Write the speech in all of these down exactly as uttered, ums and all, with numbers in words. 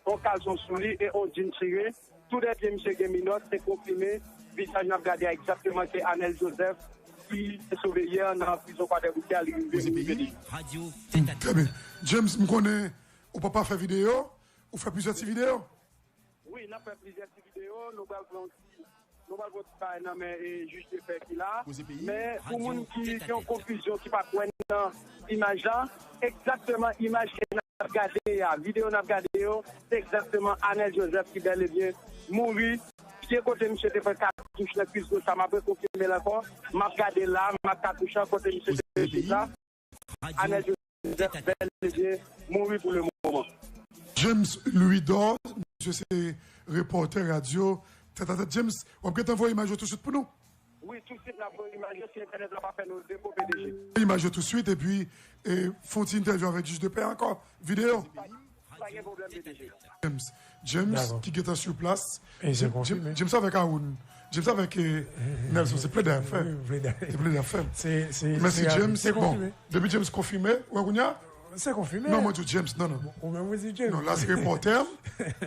yon kalson sou li e yon djin chire. Tou de pye misye gen minòt, se konfime. Vizaj n ap gade a egzakteman se Anel Joseph ki te sove yè nan prizon Kwadèboukè a, li rive mouri. Trè byen. James, m konnen ou papa fè videyo, ou fè plizyè ti videyo. Wi, n ap fè plizyè ti videyo, nou pral fè yon ti, nou pral fè yon ti bagay nan men e jij de pè ki la. Men pou moun ki gen yon konfizyon, ki pa kwè nan imaj la, egzakteman imaj ke n ap gade a, videyo n ap gade yo, se egzakteman Anel Joseph ki bèl e byen mouri. Pye kote misye te pran katouch nan kwis goch la, m ap rekonfime l ankò. M ap gade la, m ap katouch lan kote misye te pran chit la. Anel Joseph bèl e byen mouri pou le moman. James Louidor, misye se repòtè radyo Tèt a Tèt. James, w ap gentan voye imaj yo touswit pou nou? Wi, touswit n ap voye imaj yo si entènèt la pa fè nou defo, P D G. Imaj yo touswit, epi e, fè yon ti entèvyou avèk jij de pè ankò. Videyo. Pa gen pwoblèm, P D G. James, James ki gentan sou plas. James avèk Haroun. James avèk e, Nelson, se plede afè. Se plede afè. Mèsi, James. Bon, depi James konfime, ou wè kounye a? Se konfime. Non, mwen di James, non, non. Ou menm ou di James. Non, la se repòtè m.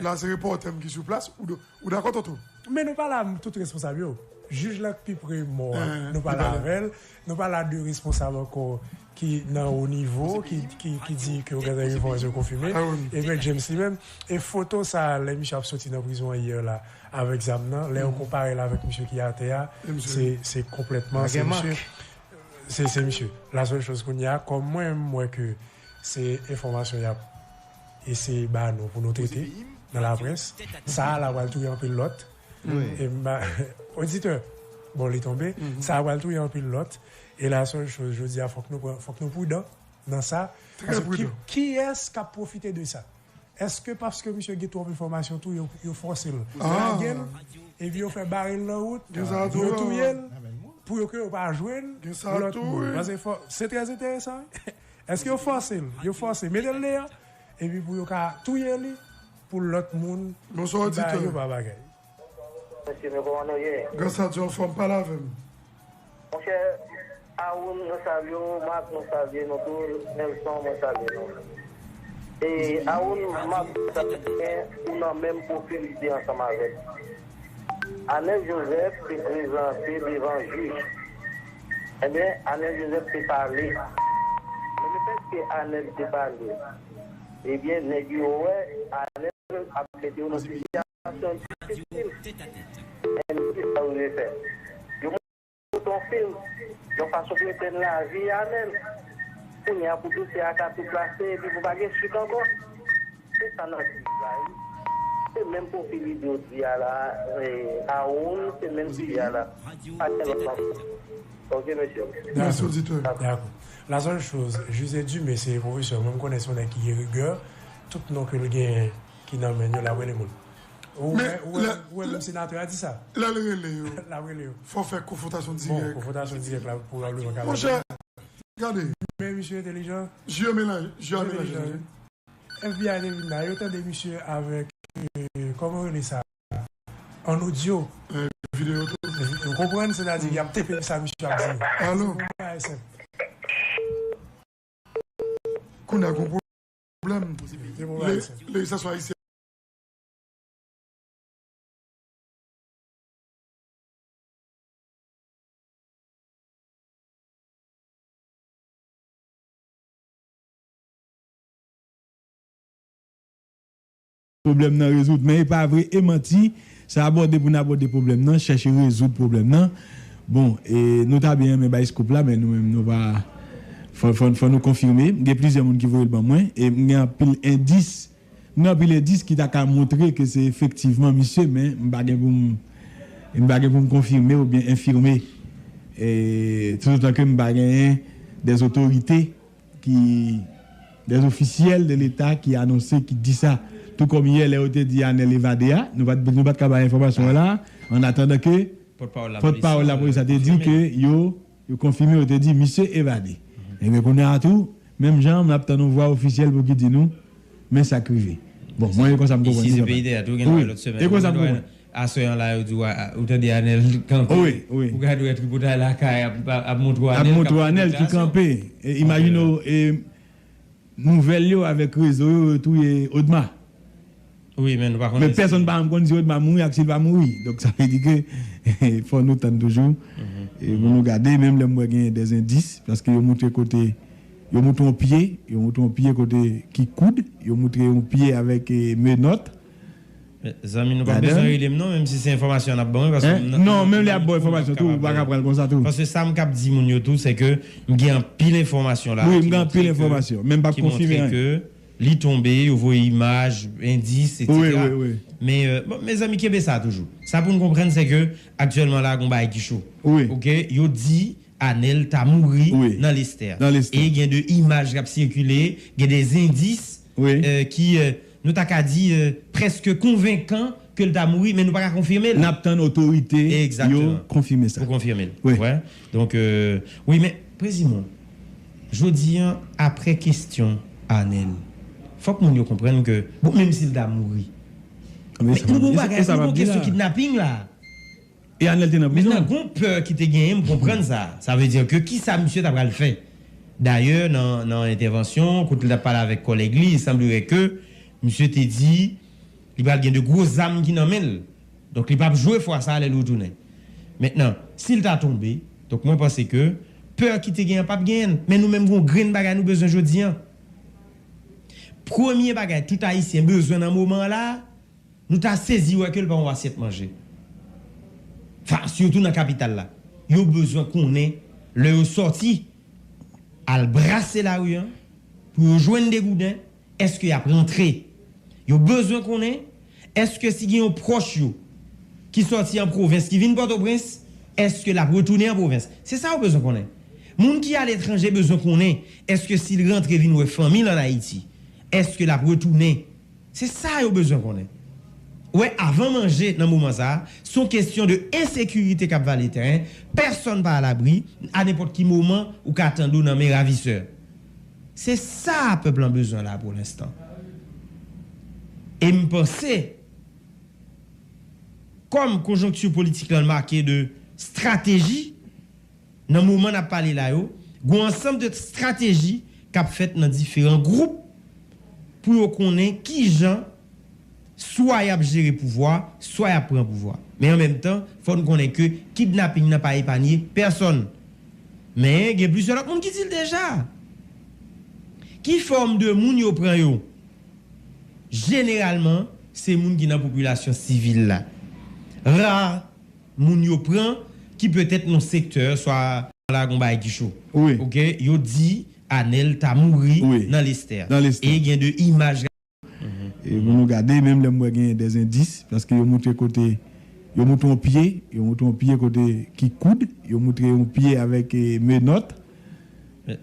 La se repòtè m ki sou plas. Ou, ou dakò, Toto? Men nou pa la tout responsab yo. Jij la k pi pre mò a, nou pa la avè l. Nou pa la de responsab ankò ki nan wo nivo, ki, ki, ki di ke yo gen enfòmasyon konfime. Ebyen, James li menm. E foto sa a, lè misye ap soti nan prizon an yè la, avèk zam nan, lè yo konpare l avèk misye ki atè a, se, se konplètman, se misye. Se, se misye. La sèl choz kounye a, kòm mwen, m wè ke se enfòmasyon y ap eseye ba nou pou nou trete nan laprès. Sa a la pral touye anpil lòt. E m pa, oditè, bon, li tonbe. Sa a pral touye anpil lòt. E la sèl choz, jodi a, fòk nou pran, fòk nou pridan nan sa. Paske ki, kiyès k ap pwofite de sa? Èske paske misye gen twòp enfòmasyon tou, yo, yo fòse l lage l, epi yo fè bare l nan wout, yo touye l, pou yo ke yo pa jwenn lòt moun? Paske fò, se trè enteresan, wi. Èske yo fòse l? Yo fòse, mete l deyò, epi pou yo ka touye li, pou lòt moun ba yo pa bagay. Mesye, men kòman nou ye? Grasa Dye, anfòm, pale avè m. Monchè, Awoun, mwen salye w, Mak, mwen salye nou tou, Nelson, mwen salye nou. E Awoun, Mak, mwen salye, ou nan menm pwofil ide ansanm avè l. Anèl Jozèf te prezante devan jij. Ebyen, Anèl Jozèf te pale. Men lefètke Anèl te pale, ebyen, nèg yo wè Anèl ap mete yo nan sitiyasyon difisil. Men ki sa yo vle fè? Yo monte yon fim, yon fason pou etenn lavi Anèl. Kounye a pou dosye a ka tou klase epi pou pa gen swit ankò. Se sa n ap viv la, wi. Se menm pwofil ide w di a la, eh, Awoun, se menm sijè a la. Pa gen lòt mank. Ok, mesye. Mèsi, oditè. Dakò. La sèl choz, José Dumé, se pwofesè, mwen m konnen se yon nèg ki gen rigè, tout non ke l genyen ki nan men l yo, l ap rele moun. Ou wè, ou wè, ou wè menm senatè a di sa. Lè l rele yo. L ap rele yo. Fò fè konfwontasyon dirèk. Bon, konfwontasyon dirèk la, pwobableman ka. Monchè, gade. Men misye entèlijan. Jyo melanje, jyo a melanje. F B I te vin la, yo tande misye avèk, eh, kòman yo rele sa? An odyo. Eh, videyo tou. Ou konprann, sètadi, y ap tepe sa misye ap di. Alo? Se yon bagay senp. Kounye a gon pwoblèm. Lejislasion ayisyen. Pwoblèm nan rezoud. Men e pa vre, e manti. Se abòde pou n abòde pwoblèm nan, chèche rezoud pwoblèm nan. Bon, e nou ta byen renmen bay scoop la, men nou menm nou pa, fò, fò, fò nou konfime. Gen plizyè moun ki voye l ban mwen, e m gen anpil endis. M gen anpil endis ki ta ka montre ke se efektivman misye, men m pa gen pou m, m pa gen pou m konfime oubyen enfime. E, toutotan ke m pa genyen dè otorite ki, dè ofisyèl de Leta ki anonse, ki di sa. Tou kòm yè, lè yo te di Anèl evade a, nou pa t, nou pa t ka bay enfòmasyon an la, an atandan ke pòtpawòl lapolis la te di ke yo, yo konfime, yo te di misye evade. Ebyen, kounye a tou, menm jan, n ap tann yon vwa ofisyèl pou ki di nou, men sa k rive. Bon, mwen, e konsa m konprann li. Isi, se peyi dèyè tou, gen dwa lòt semèn. Wi, e konsa m konprann. Aswè an la, yo di w, a, ou tande Anèl kanpe. Wi, wi. Ou gade wè tripotay lakay ap, ap, ap montre w Anèl ki kanpe. Ap montre w Anèl ki kanpe. E, imajine w, e, nouvèl yo avèk rezo yo, yo touye Odma. Wi, men nou pa konnen. Men pèsonn pa janm konn si Odma mouri ak si l pa mouri. Donk, sa vle di ke fò nou tann toujou. E pou nou gade, menm lè m wè genyen dè endis, paske yo moutre kote, yo moutre yon pye, yo moutre yon pye kote ki koud, yo moutre yon pye avèk eh, menòt. Zanmi, nou pa bezwen rele m non, menm si se enfòmasyon n ap ban wi, paske non, menm lè y ap ba enfòmasyon tou, ou pa ka pran l konsa tou. Paske sa m k ap di moun yo tou, se ke m gen anpil enfòmasyon la. Wi, m gen anpil enfòmasyon, men m p ap konfime anyen. Li tonbe, yo voye imaj, endis, etsetera. Men, euh, bon, mezanmi, kenbe sa toujou. Sa pou n konprann, se ke aktyèlman la, gon bagay ki cho. Oke, yo di Anèl ta mouri nan Lestè. E gen de imaj k ap sikile, gen de endis, euh, ki, euh, nou ta ka di, euh, prèske konvenkan ke l ta mouri, men nou pa ka konfime l. N ap tann otorite yo konfime sa. Pou konfime l. Wi. Donk, euh, wi, men, Prezimon, jodi an, apre kesyon Anèl, fòk moun yo konprann ke, bon, menm si l ta mouri, men nou gon bagay, nou gon kesyon kidnaping la. E Anèl te nan prizon. Mentnan, gon pè ki te genyen, m konprann sa. Sa vle di ke kisa misye ta pral fè? Dayè, nan, nan entèvansyon, kote l t ap pale avèk kòlèg li, il semblerait ke misye te di, li pral gen de gwo zam ki nan men l. Donk, li p ap jwe fwa sa a lè l retounen. Mentnan, si l ta tonbe, donk, mwen panse ke pè ki te genyen p ap genyen l. Men nou menm, gon grenn bagay nou bezwen jodi an. Premye bagay tout Ayisyen bezwen nan moman an la, nou ta sezi wè ke l pa yon asyèt manje. Fa, sitou nan kapital la. Yo bezwen konnen, lè yo sòti, al brase lari an, pou yo jwenn degouden, èske y ap rantre? Yo bezwen konnen, èske si gen yon pwòch yo ki sòti an pwovens, ki vin Pòtoprens, èske l ap retounen an pwovens? Se sa yo bezwen konnen. Moun ki aletranje bezwen konnen, èske si l rantre vin wè fanmi l ann Ayiti, èske l ap retounen? Se sa yo bezwen konnen. Wè, avan manje nan moman sa a, se yon kesyon de ensekirite k ap vale teren, pèsonn pa alabri, a nenpòt ki moman, ou ka tande w nan men ravisè. Se sa pèp lan bezwen la pou lenstan. E m panse, kòm konjonkti politik lan make de estrateji, nan moman n ap pale la yo, gon ansanm de estrateji k ap fèt nan diferan gwoup pou yo konnen kijan swa y ap jere pouvwa, swa y ap pran pouvwa. Men an menm tan, fò n konnen ke kidnaping nan pa epanye pèsonn. Men gen plizyè lòt moun ki di l deja. Ki fòm de moun yo pran yo? Jeneralman, se moun ki nan popilasyon sivil la. Ra moun yo pran ki petèt nan sektè, swa la gon bagay ki cho. Oke, yo di Anèl ta mouri nan Lestè. E gen de imaj. E pou nou gade, menm lè m wè genyen dè endis, paske yo moutre kote, yo moutre yon pye, yo moutre yon pye kote ki koud, yo moutre yon pye avèk eh, menòt.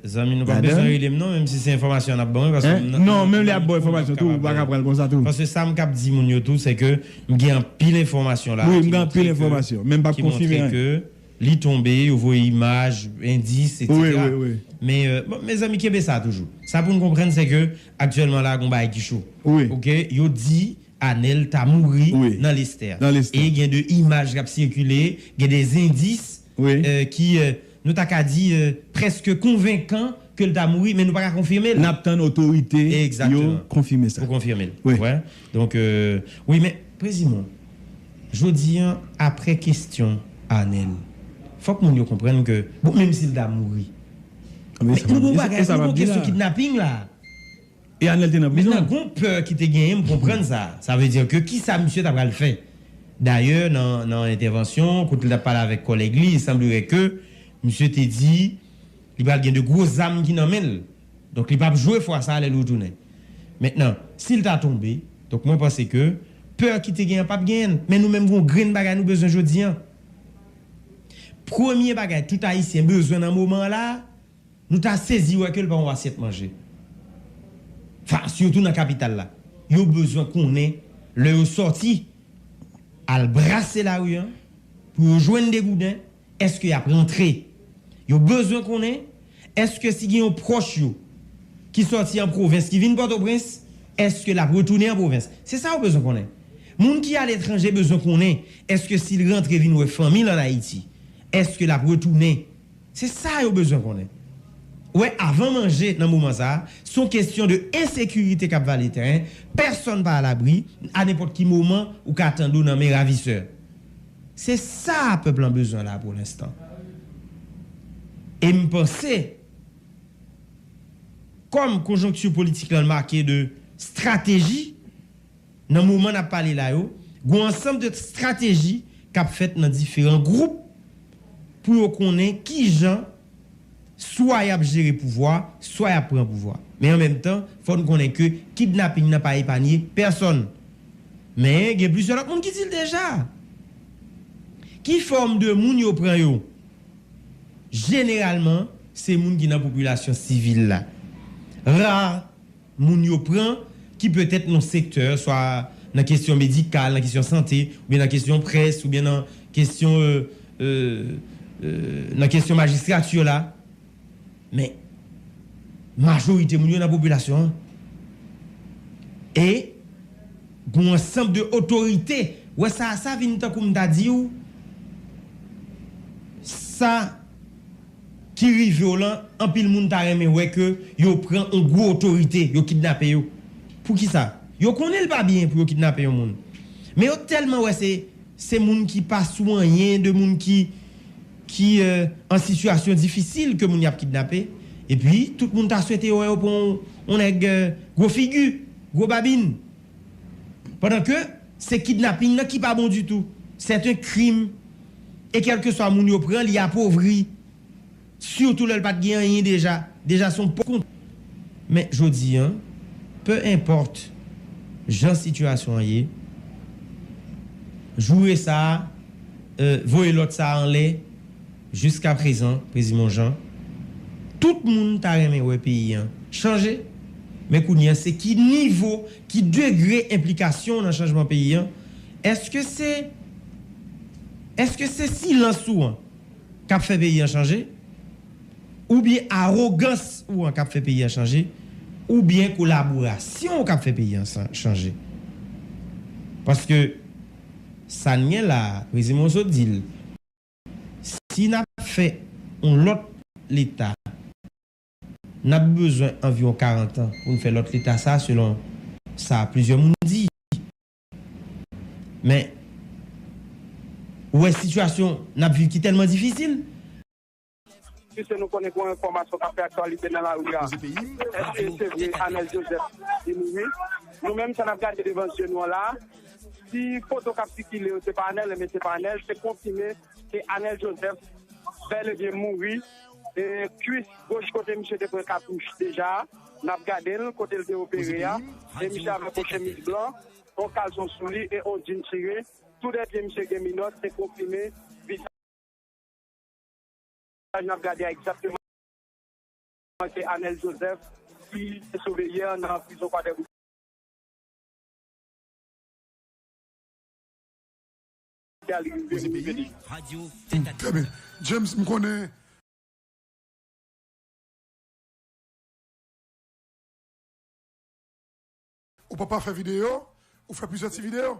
Zanmi, nou pa bezwen rele m non, menm si se enfòmasyon n ap ban wi, paske non, menm lè y ap ba w enfòmasyon tou, ou pa ka pran l konsa tou. Paske sa m k ap di moun yo tou, se ke m gen anpil enfòmasyon la. Wi, m gen anpil enfòmasyon, men m p ap konfime anyen. Li tonbe, yo voye imaj, endis, etsetera. Men, euh, bon, mezanmi, kenbe sa toujou. Sa pou n konprann, se ke aktyèlman la, gon bagay ki cho. Oke, yo di Anèl ta mouri nan Lestè. E gen de imaj k ap sikile, gen de endis, euh, ki, euh, nou ta ka di, euh, prèske konvenkan ke l ta mouri, men nou pa ka konfime l. N ap tann otorite yo konfime sa. Pou konfime l. Donk, euh, wi, men, Prezimon, jodi an, apre kesyon Anèl, fòk moun yo konprann ke, bon, menm si l ta mouri, men nou gon bagay, nou gon kesyon kidnaping la. E Anèl te nan prizon. Mentnan, gon pè ki te genyen, m konprann sa. Sa vle di ke kisa misye ta pral fè? Dayè, nan, nan entèvansyon, kote l t ap pale avèk kòlèg li, il semblerait ke misye te di li pral gen de gwo zam ki nan men l. Donk, li p ap jwe fwa sa a lè l retounen. Mentnan, si l ta tonbe, donk, mwen panse ke pè ki te genyen p ap genyen l. Men nou menm, gon grenn bagay nou bezwen jodi an. Premye bagay tout Ayisyen bezwen nan moman an la, nou ta sezi wè ke l pa yon asyèt manje. Fa, sitou nan kapital la. Yo bezwen konnen, lè yo sòti, al brase lari an, pou yo jwenn degouden, èske y ap rantre? Yo bezwen konnen, èske si gen yon pwòch yo ki sòti an pwovens, ki vin Pòtoprens, èske l ap retounen an pwovens? Se sa yo bezwen konnen. Moun ki aletranje bezwen konnen, èske si l rantre vin wè fanmi l ann Ayiti, èske l ap retounen? Se sa yo bezwen konnen. Wè, avan manje nan moman sa a, se yon kesyon de ensekirite k ap vale teren. Pèsonn pa alabri. A nenpòt ki moman, ou ka tande w nan men ravisè. Se sa pèp lan bezwen la pou lenstan. E m panse, kòm konjonkti politik lan make de estrateji, nan moman n ap pale la yo, gen yon ansanm de estrateji k ap fèt nan diferan gwoup pou yo konnen kijan swa y ap jere pouvwa, swa y ap pran pouvwa. Men an menm tan, fò n konnen ke kidnaping nan pa epanye pèsonn. Men gen plizyè lòt moun ki di l deja. Ki fòm de moun yo pran yo? Jeneralman, se moun ki nan popilasyon sivil la. Ra moun yo pran ki petèt nan sektè, swa nan kesyon medikal, nan kesyon sante, oubyen nan kesyon près, oubyen nan kesyon, euh, euh, euh, nan kesyon majistrati la. Men, majorite moun yo nan popilasyon an. E, gen yon ansanm de otorite. Wè sa, sa vin tankou m ta di w, sa ki rive w lan, anpil moun ta renmen wè ke yo pran yon gwo otorite, yo kidnape yo. Poukisa? Yo konnen l pa byen pou yo kidnape yon moun. Men yo tèlman wè se, se moun ki pa sou anyen, de moun ki, ki, euh, an sitiyasyon difisil ke moun y ap kidnape. Epi, tout moun ta swete yo wè yo pran yon, yon nèg, euh, gwo figi, gwo babin. Pandan ke se kidnaping nan ki pa bon ditou. C'est un crime. E kèlkeswa moun yo pran, li apovri. Sitou lè l pa t gen anyen deja. Deja se yon pòv kont. Men jodi a, peu importe jan sitiyasyon an ye, joure sa a, euh, voye lòt sa a anlè, jiskaprezan, Prezidan Monjan, tout moun ta renmen wè peyi an chanje. Men kounye a, se ki nivo, ki degre enplikasyon w nan chanjman peyi an? Èske se, èske se silans ou an k ap fè peyi an chanje? Oubyen awogans ou an k ap fè peyi an chanje? Oubyen kolaborasyon w k ap fè peyi an san-, chanje? Paske sa n gen la a, Prezidan Monson di l, si n ap fè yon lòt leta, n ap bezwen anviwon karant an pou n fè lòt leta sa, selon sa plizyè moun di. Men, ou wè sitiyasyon n ap viv ki tèlman difisil. Piske nou konnen gen yon enfòmasyon k ap fè aktyalite nan lari a. Èske se vre Anèl Joseph li mouri? Nou menm, sa n ap gade devan zye nou an la, si foto k ap sikile yo se pa Anèl, enben se pa Anèl, se konfime ke Anèl Joseph bèl e byen mouri. E kwis goch kote misye te pran katouch deja, n ap gade l, kote l te opere a, e misye avèk yon chemiz blan, yon kalson sou li e yon djin chire. Tou de pye misye gen minòt, se konfime. Vizaj n ap gade a egzakteman se Anèl Joseph ki te sove yè nan prizon Kwadèboukè. Trè byen. James, m konnen ou papa fè videyo, ou fè plizyè ti videyo.